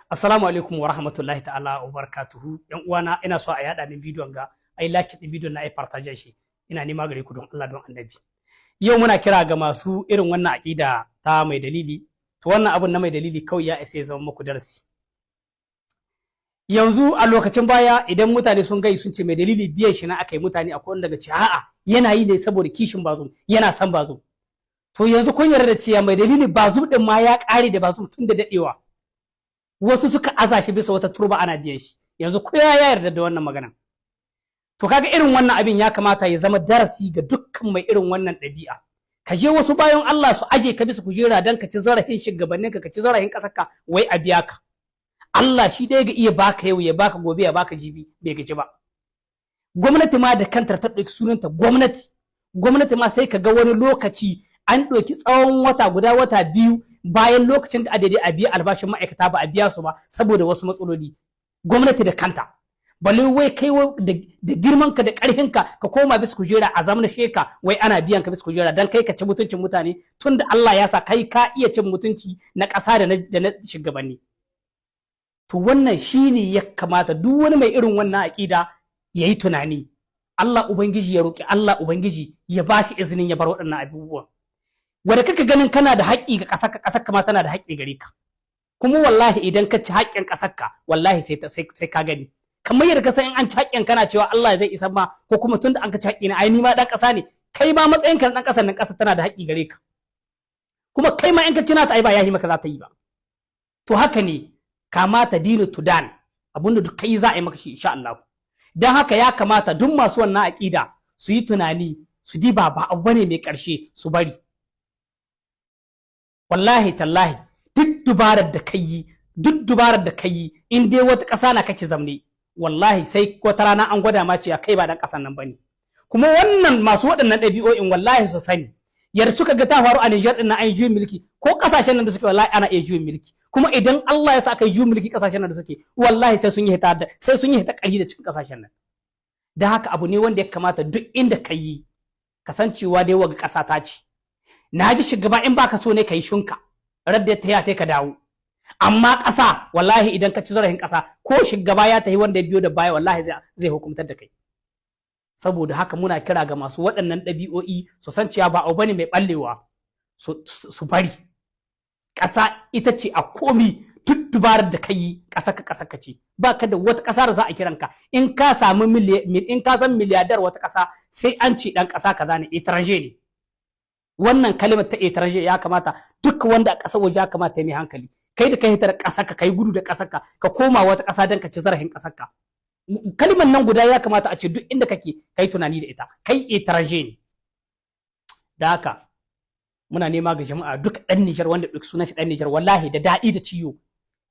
Assalamu alaikum wa rahmatullahi ta'ala wa barakatuhu. Yan uwana, ina so a yada min bidiyon ga, ai like din bidiyon na, ai partage shi. Ina nema gare ku don Allah, don Annabi. Yau muna kira ga masu irin wannan aƙida ta mai dalili. To, wannan abun na mai dalili kawai ya isa ya zama muku darasi. Yanzu a lokacin baya, idan mutane sun gai sun ce mai dalili biyan shi na aka yi, mutane akwai wanda daga ce a'a, yana yi ne saboda kishin Bazum, yana son Bazum. To, yanzu kun yarda da cewa mai dalili Bazum din ma ya ƙare da Bazum tun da dadewa. Wasu suka aza shi bisa wata turba, ana biyan shi. Yanzu ko ya yarda da wannan magana. To, kaga irin wannan abin ya kamata ya zama darasi ga dukkan mai irin wannan ɗabi'a. Ka je wasu bayan Allah su aje ka bisa kujera dan ka ci zarafin shugabannin ka, ka ci zarafin ƙasar ka, wai a biya ka. Allah shi ɗaya ga iya baka yau, ya baka gobe, ya baka jibi, bai gaji ba. Gwamnati ma da kanta ta ɗauki sunanta gwamnati, gwamnati ma sai ka ga wani lokaci an ɗauki tsawon wata guda, wata 2 bayan lokacin da a daidai a biya albashin ma'aikata, ba a biya su ba saboda wasu matsaloli. Gwamnati da kanta, balle wai kai da girman ka da ƙarfin ka, ka koma bisa kujera a zamanin sheka, wai ana biyan ka bisa kujera dan kai ka ci mutuncin mutane, tunda Allah ya sa kai ka iya cin mutunci na ƙasa da na shugabanni. To, wannan shine ya kamata duk wani mai irin wannan aƙida ya yi tunani. Allah Ubangiji, ya roƙi Allah Ubangiji ya ba shi izinin ya bar waɗannan abubuwan. Wanda kaka ganin kana da haƙƙi ga ƙasar ka, ƙasar ka ma tana da haƙƙi gare ka. Kuma wallahi idan ka ci haƙƙin ƙasar ka, wallahi sai ka gani. Kamar yadda ka san in an ci haƙƙin kana cewa Allah zai isa ma, ko kuma tunda an ka ci haƙƙi na, ai ni ma dan ƙasa ne. Kai ma matsayin ka dan ƙasar nan, ƙasa tana da haƙƙi gare ka. Kuma kai ma in ka ci nata, ai ba yahi maka za ta yi ba. To, haka ne, kama ta dinu tudan, abinda duk kai za a yi maka shi, insha Allah. Dan haka ya kamata duk masu wannan aƙida su yi tunani, su diba, ba abu bane mai ƙarshe, su bari. Wallahi tallahi, duk dubarar da kai yi, duk dubarar da kai, in dai wata ƙasa na kace zamne, wallahi sai wata rana an gwada ma cewa kai ba dan ƙasan nan bane. Kuma wannan masu waɗannan ɗabi'o'in, wallahi su sani, yadda suka ga ta faru a Niger din na an juyin mulki, ko ƙasashen nan da suke, wallahi ana iya juyin mulki. Kuma idan Allah ya sa aka yi juyin mulki ƙasashen nan da suke, wallahi sai sun yi hita ƙari da cikin ƙasashen nan. Da haka abu ne wanda ya kamata duk inda ka yi kasancewa dai waga ƙasa ta ce. Na ji shugaba, in baka so ne ka yi shunka radda ta ya ka dawo. Amma ƙasa, wallahi idan ka ci zarafin ƙasa, ko shugaba ya tafi, wanda ya biyo da baya wallahi zai hukumtar da kai. Saboda haka muna kira ga masu waɗannan ɗabi'o'i su san cewa ba abu bane mai ɓallewa, su bari. Ƙasa ita ce a komi. Duk dubarar da ka yi, ƙasa ka ƙasa ka ce. Ba ka da wata ƙasa da za a kiranka in ka samu, in ka zan miliyardar wata ƙasa, sai an ce ɗan ƙasa kaza ne, étranger ne. Wannan kalimar ta étranger ya kamata duk wanda a ƙasar waje ya kamata ya mai hankali. Kai da kai hitar ƙasar ka, kai gudu da ƙasar ka, ka koma wata ƙasa don ka ci zarafin ƙasar ka, kalimar nan guda ya kamata a ce duk inda kake kai tunani da ita, kai étranger ne. Da haka muna nema ga jama'a, duk ɗan Nijar wanda ɗauki sunan shi ɗan Nijar, wallahi da daɗi da ciwo,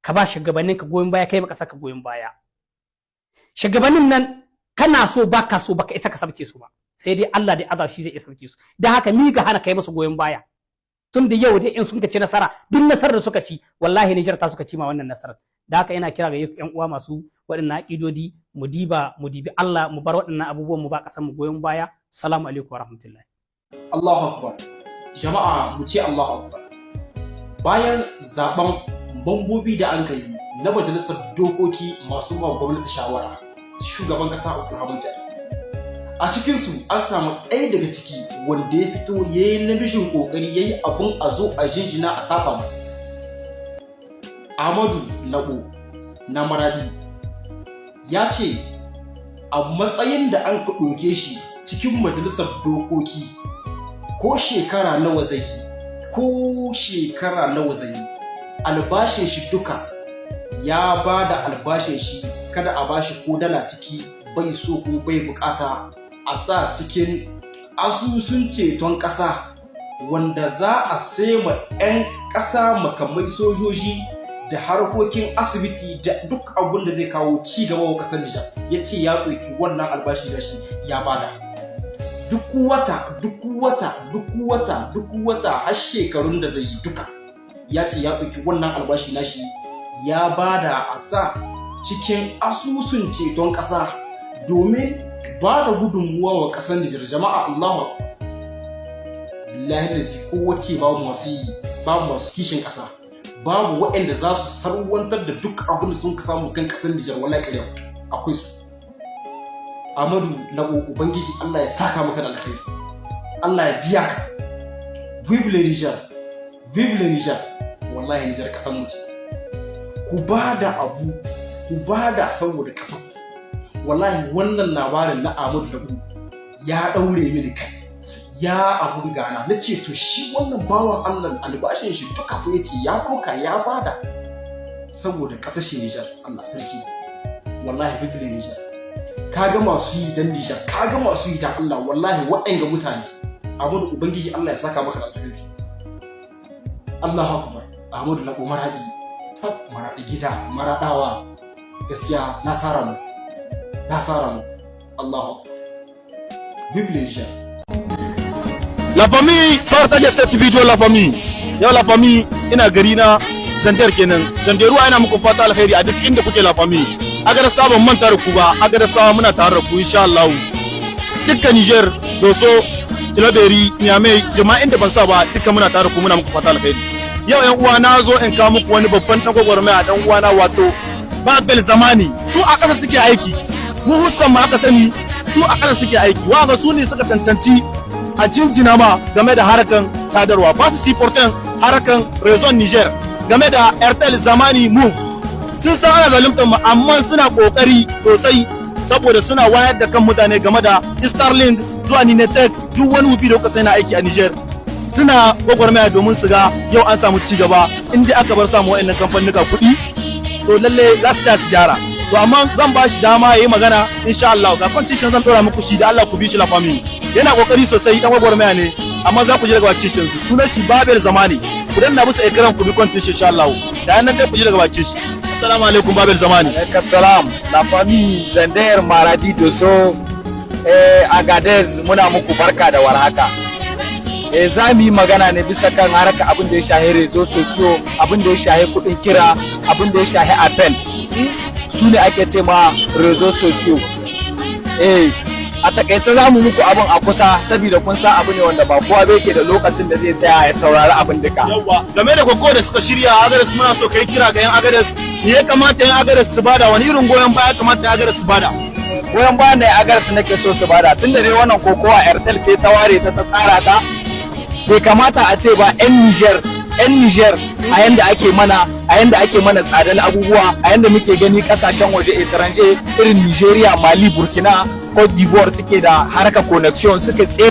ka ba shugabannin ka goyon baya, kai ma ƙasar ka goyon baya. Shugabannin nan, kana so baka so, baka isa ka sabke su ba, sai dai Allah da azab shi zai iya sabke su. Dan haka mi ga hana kai musu goyon baya? Tun da yau dai in sun ka ci nasara, duk nasarar da suka ci, wallahi Nijar ta suka ci ma wannan nasarar. Da haka ina kira ga yan uwa masu waɗannan aƙidodi, mu diba, mu dibi Allah, mu bar waɗannan abubuwan, mu ba ƙasar mu goyon baya. Assalamu alaikum wa rahmatullahi. Allahu akbar. Jama'a, mu ce Allahu akbar. Bayan zaben mambobi da an kai na majalisar dokoki masu ba gwamnati shawara, shugaban kasa Abdulrahman Tchiani, a cikinsu an samu ɗaya daga ciki wanda ya fito ya yi namijin ƙoƙari, ya yi abun a zo a jinjina a tafa. Amadu Labo na Maradi ya ce a matsayin da an ɗauke shi cikin majalisar dokoki, ko shekara nawa zai yi, ko shekara nawa zai yi, albashin shi duka ya ba da albashin shi, kada a bashi ko dala ciki, bai so ko bai bukata, a sa cikin asusun ceton ƙasa wanda za a ma 'yan ƙasa makamai, sojoji da harkokin asibiti da duk abun da zai kawo ci gaba wa ƙasar Nijar. Ya ce ya ɗauki wannan albashi da shi ya bada duk wata, duk wata, duk wata, duk wata, har shekarun da zai yi duka. Ya ce ya ɗauki wannan albashi nashi ya bada a sa cikin asusun ceton ƙasa domin ba da gudunmuwa wa ƙasar Nijar. Jama'a, Allahu billahi da ko wacce babu masu yi, babu masu kishin ƙasa, Babu waɗanda za su sarwantar da duk abin da sun samu kan ƙasar Nijar, wallahi ƙarya, akwai su. Amadu Labo, Ubangiji Allah ya saka maka da alkhairi, Allah ya biya ka. Vive le Niger, vive le Niger! Wallahi Niger ƙasar mu ce. Ku ba da abu, ku ba da saboda ƙasar. Wallahi wannan labarin na Amadu Labo ya ɗaure mini kai, ya abun gana na ce, to shi wannan bawan Allah albashin shi duka fa yace ya ɗauka ya bada saboda ƙasar shi Nijar. Allah sarki, wallahi vive le Niger! Kaga masu yi dan Nijar, kaga masu yi dan Allah. Wallahi waɗanga mutane, Ahmadu, Ubangiji Allah ya saka maka da alkhairi. Allahu akbar! Ahmadu Labo Maradi, tab, Maradi gida, Maradawa, gaskiya na sara mu, na sara mu. Allahu akbar, vive le Niger! La famille, partagez cette vidéo, la famille. Yau la famille, ina gari na Zandar kenan. Zanderuwa, ina muku fata alkhairi a duk inda kuke, la famille. Agar sabon manta da ku ba, agar sawa muna tare da ku insha Allah. Dukkan Niger, Doso, Tilaberi, Niamey, jama'a inda ban sa ba, dukkan muna tare da ku, muna muku fata alkhairi. Yau ƴan uwa na zo in kawo muku wani babban dan gwagwarmaya, dan uwana, wato Babel Zamani. Su a ƙasa suke aiki. Mu huskan ma aka sani, su a ƙasa suke aiki. Wanga su ne suka cancanci a jinjina ma game da harkan sadarwa, ba su supporten harkan réseau Niger game da Airtel, Zamani, Moov. Sun san ana zaluntar mu, amma suna kokari sosai saboda suna wayar da kan mutane game da Starlink zuwa Ninetek, duk wani wufi da kuka sai na aiki a Niger. Suna gwagwarmaya domin su ga yau an samu ci gaba. In dai aka bar samu wa'annan kamfanuka kuɗi, to lalle za su tsaya su gyara. To amma zan ba shi dama yayi magana insha Allah. Ga condition zan dora muku shi, da Allah ku bi shi, la famille. Yana kokari sosai, dan gwagwarmaya ne, amma za ku ji daga bakin shi. Sunan shi Babel Zamani. Ku danna musu écran ku bi condition insha Allah. Da nan dai ku ji daga bakin shi. Assalamu alaikum, Babel Zamani. Alaikum salam, la famille Zender, Maradi, Doso, Agadez, muna muku barka da warhaka. Za mu yi magana ne bisa kan haraka abin da ya shahi réseaux sociaux, abin da ya shahi kudin kira, abin da ya shahi appel. Su ne ake ce ma réseaux sociaux. A takaice za mu muku abin a kusa saboda kun san abu ne wanda ba kowa bai ke da lokacin da zai tsaya ya saurari abin duka. Yawwa, game da koko da suka shirya a Agadez, muna so kai kira ga yan Agadez. Me ya kamata yan Agadez su bada? Wani irin goyon baya kamata yan Agadez su bada? Goyon bayan da Agadez nake so su bada, tunda dai wannan kokowa Airtel ce ta ware ta, ta tsara ta, bai kamata a ce ba 'yan Niger a yanda ake mana tsadar abubuwa, a yanda muke gani kasashen waje, étranger irin Nigeria, Mali, Burkina, Cote d'Ivoire suke da harka connexion suka tse